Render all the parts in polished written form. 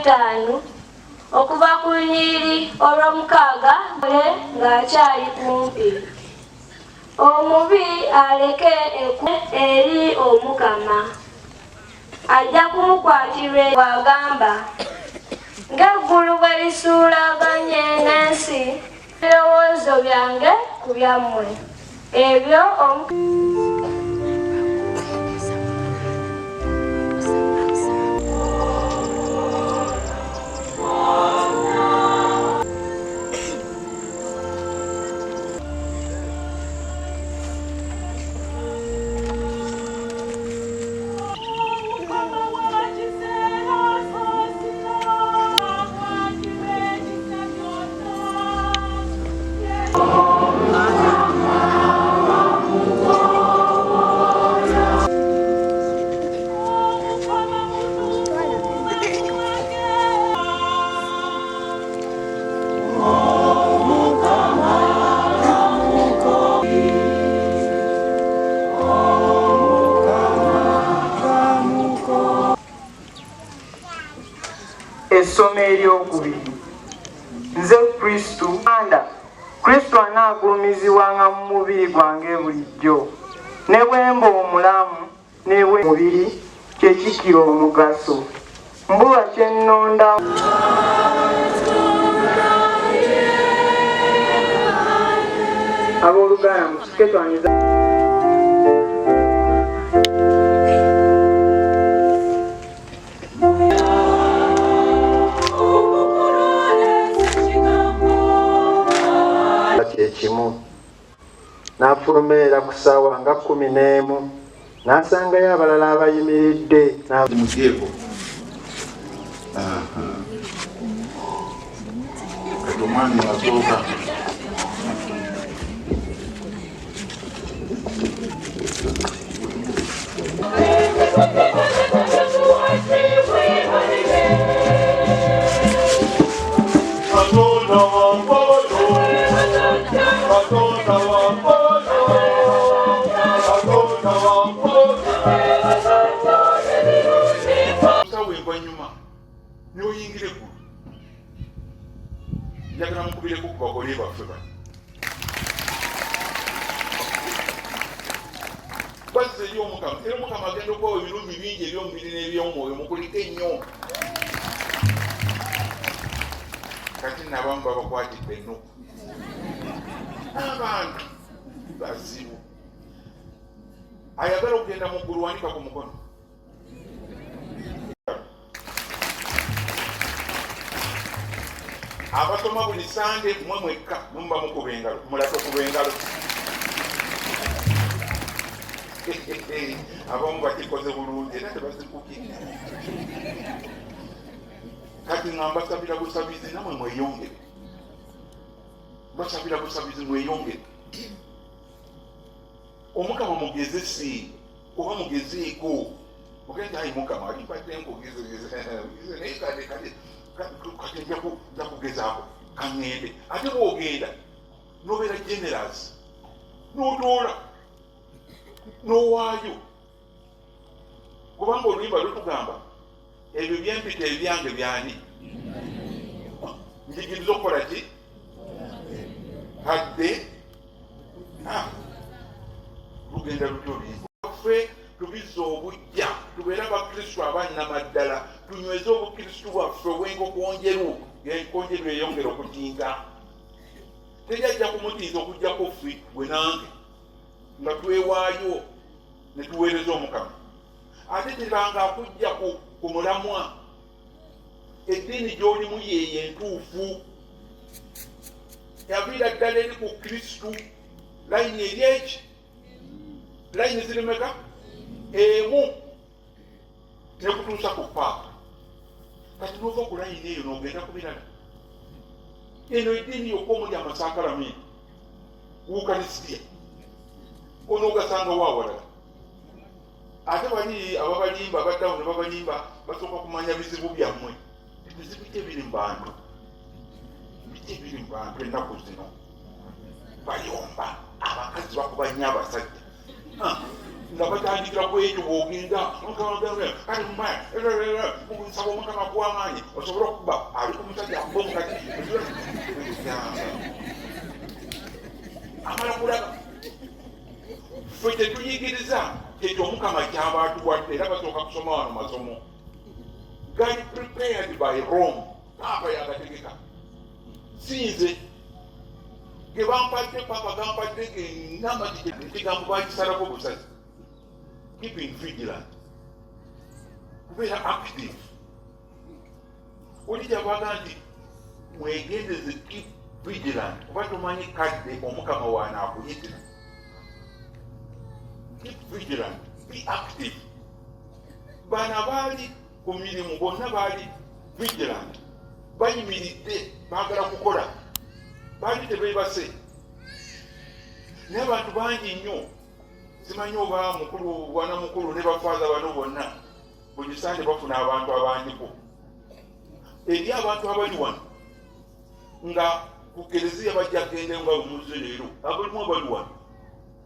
n'etaano okuva ku lunyiriri olw'omukaaga le ng'akyali kumpi. Omubi aleke ekkubo eri Omukama, ajja kumukwatirwa bw'agamba. Ng'eggulu bwe lisuulaganye n'ensi, ebirowoozo byange ku byammwe, ebyo Essomo eryokubiri. Nze Kristo anda Kristo anaagulumizibwanga mu mubiri gwange bulijjo, ne bwe mba omulamu ne bwe mubiri kye kikira omugaso. Mbulwa kye nnonda. Abooluganda musike twaniza. Kyekimu n'afuluma era ku ssaawa nga 11 n'asangayo abalala abayimiridde. Mugyeko kati omwami asooka. Sawa envanyuma n'oyingira eggulu. Njagala mukubireko ku bagole baffe bano. Bazze eri Omukama, era Omukama agenda okubawa ebirungi bingi eby'omubiri n'eby'omwoyo. Mukulike nnyo. Kati nno abamu babakwatidde ennuku. Abantu bazibu. Ayagala okugenda mu ggulu wanika ku mukono. Abasoma buli Sande mwe mwekka muba mukuba engalo, mulaka okuba engalo. Abamu bakikoze bulungi era tebazikukira. Kati nga mbasabira busabizi namwe mweyongere, mbasabira busabizi mweyongere. Omukama mugezese oba mugezeeko ogenda, ayi Mukama, ali mbadde nkugezegeze naye kati kati kati nja kugezaako kaŋŋende. Ate bw'ogenda n'obeera generous, n'otoola n'owaayo, kubanga oluyimba lutugamba ebyo byempita ebyange byani njigiriza okukola ki kadde lugenda lutyo oluyimba ffe tubizza obujja, tubeere abakristu abannamaddala, tunyweze obukristu bwaffe obw'enkokonjeru, enkonjeru eyongera okutinta. Teri ajja kumutiiza okujjako ffe gwe nange nga twewaayo ne tuweereza Omukama. Ate tebanga akujja ku mulamwa. Eddiini gy'olimu yeeyo entuufu, yaviira ddala eri ku Kristu. Layini eri eki layini ziri meka? Emu nekutuusa ku paapa. Kati nova ku layini eyo n'ogenda ku birala. Eno eddiini yokka omuli amasaakalamenti, Ukarisitiya, onoogasangawo awalala. Ate bali ababalimba baddawo ne babalimba, basooka kumanya bizibu byammwe. Ebizibu ki ebiri mu bantu? Biki ebiri mu bantu ennaku zino? Bayomba, abakazi bakuba nnyo abasajja. Nga batandikira ku ekyo bw'ogenda kale nsaba Omukama akuwa amaanyi osobole okukuba ali ku musajja akuba omukazi amala kulaba. Ffe tetuyigiriza kyekyo Omukama kyaba atuwadde, era basooka kusoma wano masomo gali prepared by Rome, Paapa yagategeka, si nze ge bampadde. Paapa gampadde genna ekigambo bakisalako busazi. Keeping vigilant, kubeera active. Oli gyabaga nti mwegendeze, keep vigilant, kuba tomanyi kadde Omukama waanaakuyitira. Keep vigilant, be active. Bano abaali ku mirimu bonna baali vigilant, bayimiridde, baagala kukola, baali tebeebase. Naye abantu bangi nnyo, simanyi oba mukulu bwana mukulu ne bafaaza bano bonna buli sande bafuna abantu abandiko eri abantu abali wano nga ku kereziya bajja kugenda nga bwemuze leero. Abalimu abali wano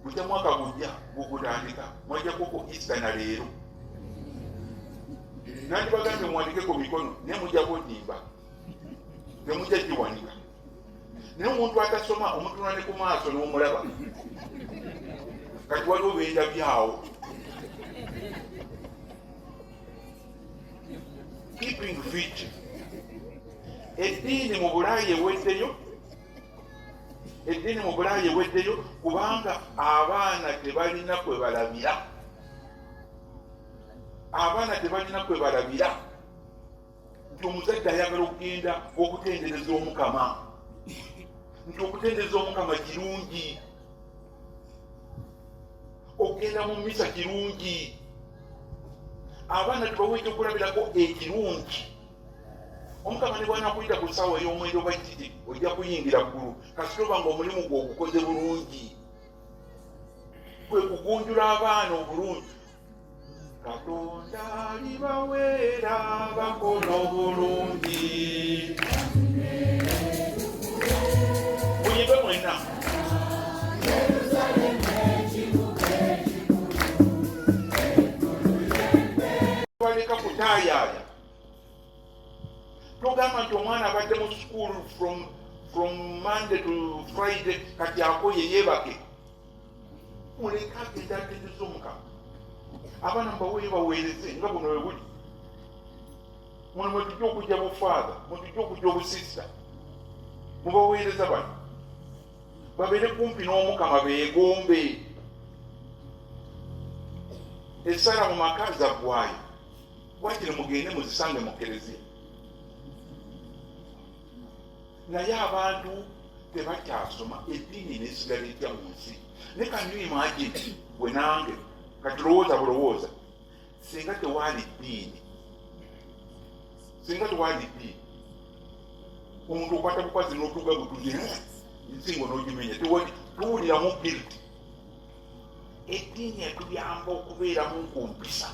bujja mwaka gujja gugutandika mwajjakoko Easter na leero nandibagambye muwanike ku mikono, naye mujja kwodimba, temujja giwanika. Naye omuntu atasoma omutunula ne ku maaso n'omulaba. Kati waliwo bendabyawo. Keeping vigil. Eddiini mu Bulaayi eweddeyo, eddiini mu Bulaayi eweddeyo, kubanga abaana tebalina kwe balabira, abaana tebalina kwe balabira nti omuzadde ayagala okugenda okutendereza Omukama, nti okutendereza Omukama kirungi, okugenda mu misa kirungi. Abaana tubawa ekyokulabirako ekirungi. Omukama ne bwanakuyita ku ssaawa ey'omwenda oba kiti, ojja kuyingira ggulu kasita oba nga omulimu gwe ogukoze bulungi. Kwe kugunjula abaana obulungi. Katonda alibaweera bakola obulungi. Muyimbe mwenna. Baleka kutaayaaya. Togamba nti omwana abadde mu school from Monday to Friday, kati akoye yeebake. Muleke agenda atendereza Omukama. Abaana mubaweeyo baweereze nga buno bwe buli. Muno mwe tujja okujja bufaatha, mwe tujja okujja obusista. Mubaweereza bano babeere kumpi n'Omukama, beegombe essala mu maka zaggwayo. Wakiri mugende muzisange mu kereziya. Naye abantu tebakyasoma, eddiini nesigala etya mu nsi? Ne can you imagine gwe nange kati lowooza bulowooza, singa tewaali ddiini, singa tewaali ddiini, omuntu okwata bukwazi n'otuga butuzi ensingo n'ogimenya, tewali tuwuliramu guilt. Eddiini etuyamba okubeeramu ku mpisa.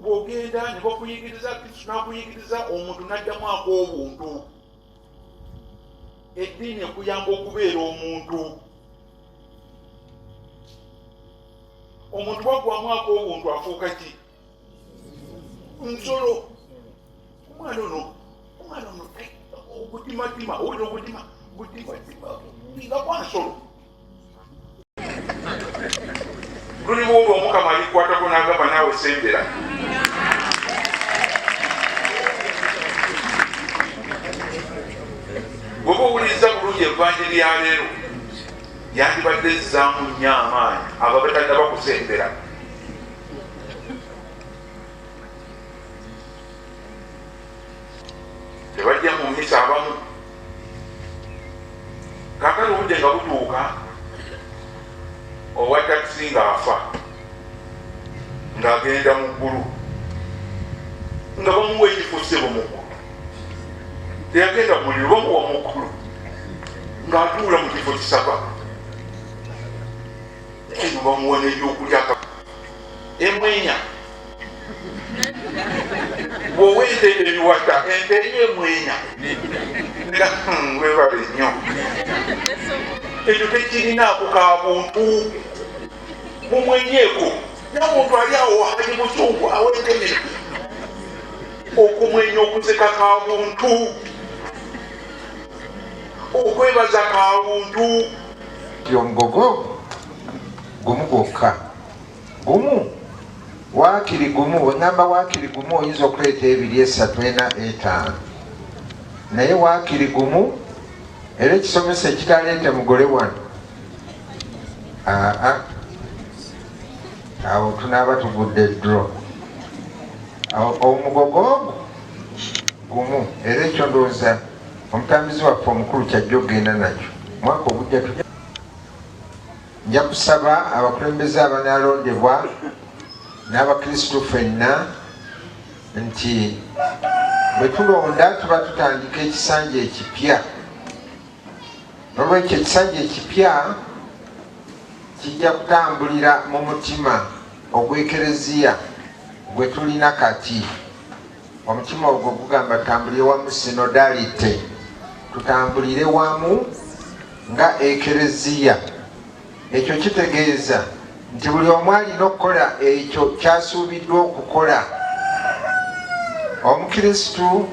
Bw'ogenda ne bakuyigiriza Kristu n'akuyigiriza omuntu n'addamu ak'obuntu, eddiini ekuyamba okubeera omuntu. Omuntu bwaggwamu ak'obuntu afuuka ki? Nsolo. Omwana ono, omwana ono ogutimatima, owulira ogutima gutimatima nga kwa nsolo. Luliwo olwo Omukama alikwatako n'agamba naawe sembera. Bw'oba owuliriza bulungi evanjiri ya leero, yandibadde ezzaamu nnyo amaanyi abo abatannaba kusembera. Tebajja mu mmisa abamu. Kaakati obudde nga butuuka, owa takisi ng'afa ng'agenda mu ggulu, nga bamuwa ekifo ssebo mu ggulu. Teyagenda mu muliro, bamuwa mu ggulu ng'atuula mu kifo kisaba eno, bamuwa n'ebyokulya emwenya. Bw'owa ente ebiwata, ente eyo emwenya nga webale nnyo. Ekyo tekirinaako ka buntu. Mumwenyeeko. N'omuntu ali awo ali muzungu awenkenye. Okumwenya okuseka ka buntu. Okwebaza ka buntu. Omugogo gumu gwokka gumu waakiri gumu wengamba waakiri gumu oyinza okuleeta ebiri esatu ena etaano naye waakiri gumu era ekisomesa ekitaleete mugole wano aa awo tunaaba tugudde dro omugogo ogwo gumu era ekyo ndowooza omutambizi waffe omukulu kyajja okugenda nakyo mwaka ogujja tujja Nja kusaba abakulembeze abanalondebwa n'abakristu ffenna nti bwe tulonda tuba tutandika ekisanja ekipya. Nolwekyo ekisanja ekipya kijja kutambulira mu mutima ogw'Ekereziya gwe tulina kati. Omutima ogwo gugamba tutambulire wamu, synodality, tutambulire wamu nga Ekereziya. Ekyo kitegeeza nti buli omu alina okukola ekyo kyasuubiddwa okukola. Omukristu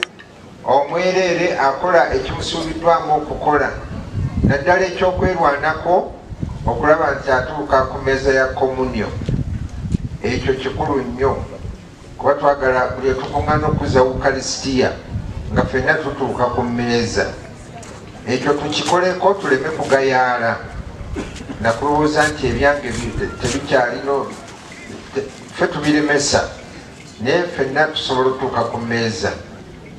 omwereere akola ekimusuubiddwamu okukola, naddala eky'okwerwanako okulaba nti atuuka ku mmeeza ya Komunyo. Ekyo kikulu nnyo kuba twagala buli lwe tukuŋŋaana okukuza Ukaristia nga ffenna tutuuka ku mmeeza. Ekyo tukikoleko tuleme kugayaala na kulowooza nti ebyange tebikyalino, ffe tubiremesa, naye ffenna tusobola okutuuka ku mmeeza.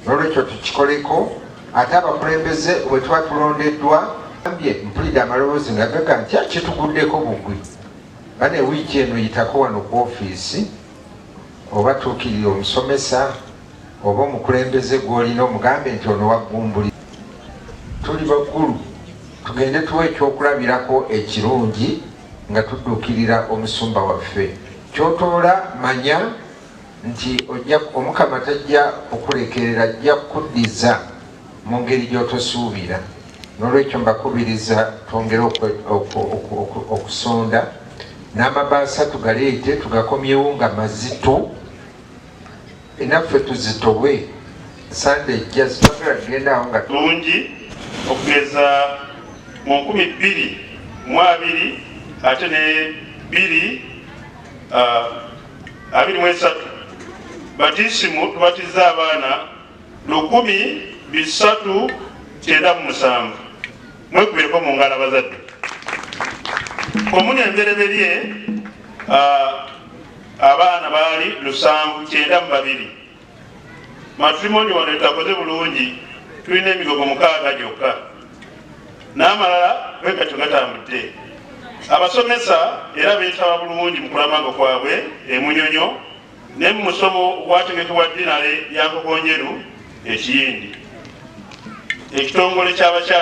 N'olwekyo tukikoleko. Ate abakulembeze bwe tuba tulondeddwa, mbye mpulidde amaloboozi nga gaga nti kituguddeko bugwi. Bane wiiki eno yitako wano ku ofiisi oba tuukirira omusomesa oba omukulembeze gw'olina omugambe nti ono waggumbuli. Tuli baggulu, tugende tuwe ekyokulabirako ekirungi nga tudduukirira omusumba waffe. Ky'otoola manya nti ojja Omukama tajja kukulekerera, ajja kukuddiza mu ngeri gy'otosuubira. N'olwekyo mbakubiriza twongere okusonda n'amabaasa tugaleete tugakomyewo nga mazito, naffe tuzitowe Sande ejja zitwagala tugende awo nga bulungi okugeza mu 2020 ate ne bbiri abiri mu esatu batisimu tubatizza abaana 1397. Mwekubireko mu ngalo abazadde. Komunyo embereberye abaana baali 792. Matrimony wano etakoze bulungi, tulina emigogo 6 gyokka, n'amalala bwe gatyo gatambudde. Abasomesa era beetaba bulungi mu kulamaga kwabwe e Munyonyo ne mu musomo ogwategekebwa Dinale ya Nkokonjeru e Kiyindi. Ekitongole ky'abakyala.